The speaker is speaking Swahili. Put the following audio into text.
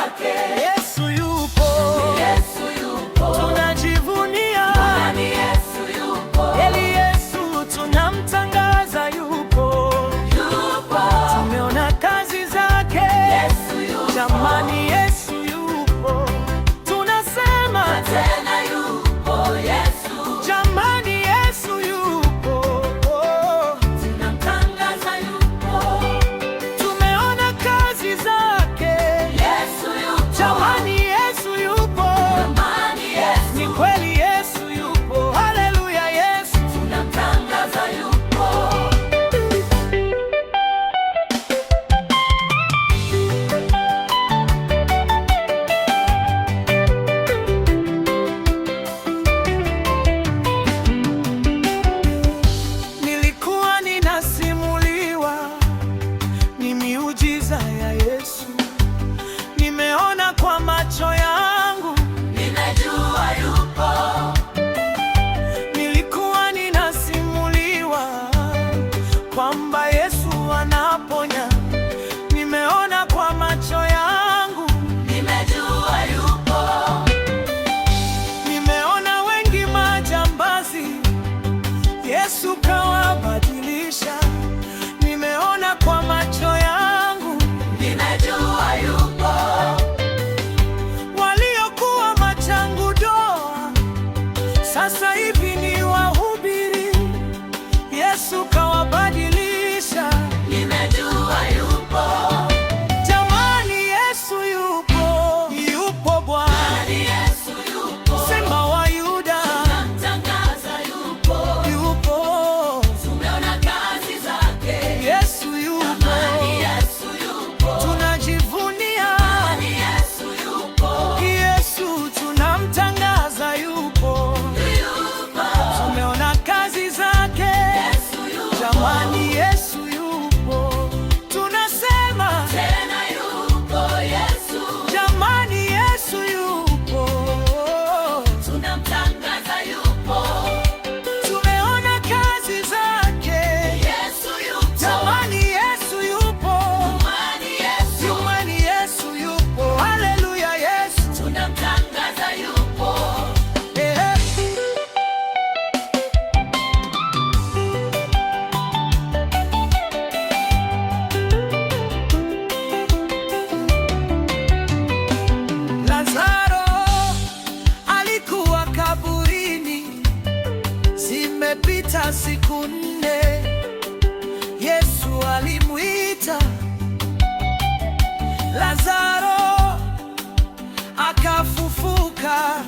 zake. Yesu yupo, Yesu yupo, tunajivunia Jamani, Yesu yupo, Eli Yesu tunamtangaza yupo, yupo, tumeona kazi zake. Yesu yupo, Jamani, Yesu yupo, tunasema tena yupo Yesu, jamani, Yesu yupo, tunamtangaza yupo, tumeona kazi zake. Yesu yupo, Jamani, Yesu yupo, Jamani, Yesu, ni kweli Yesu yupo. Haleluya, Yesu. Tunamtangaza yupo. Nilikuwa ninasimuliwa ni miujiza ya Yesu, nimeona kwa macho yangu. Ninajua yupo, Nilikuwa ninasimuliwa kwamba Yesu anaponya, nimeona kwa macho yangu. Nimejua yupo, Nimeona wengi majambazi, Yesu kawabadilisha. Nimeona kwa macho yangu ninajua yupo, waliokuwa machangu doa, sasa hivi ni wahubiri. Yesu kawabadilisha. Nimejua yupo, Jamani, Yesu yupo, yupo Bwana, Jamani, Yesu yupo, Simba wa Yuda tunamtangaza yupo, yupo, tumeona kazi zake. Yesu yupo, Jamani, Yesu yupo, tunajivunia Jamani, Yesu yupo, Yesu, tunamtangaza yupo, yupo, tumeona kazi zake. Yesu yupo, Jamani, Yesu yupo, tunasema tena yupo Yesu, jamani, Yesu yupo, tunamtangaza yupo, tumeona kazi zake. Yesu yupo, Jamani, Yesu yupo, Jamani, Yesu, jamani, Yesu yupo, haleluya, Yesu. Tunamtangaza yupo. Eh. Lazaro alikuwa kaburini, zimepita siku 4, Yesu alimwita Lazaro akafufuka.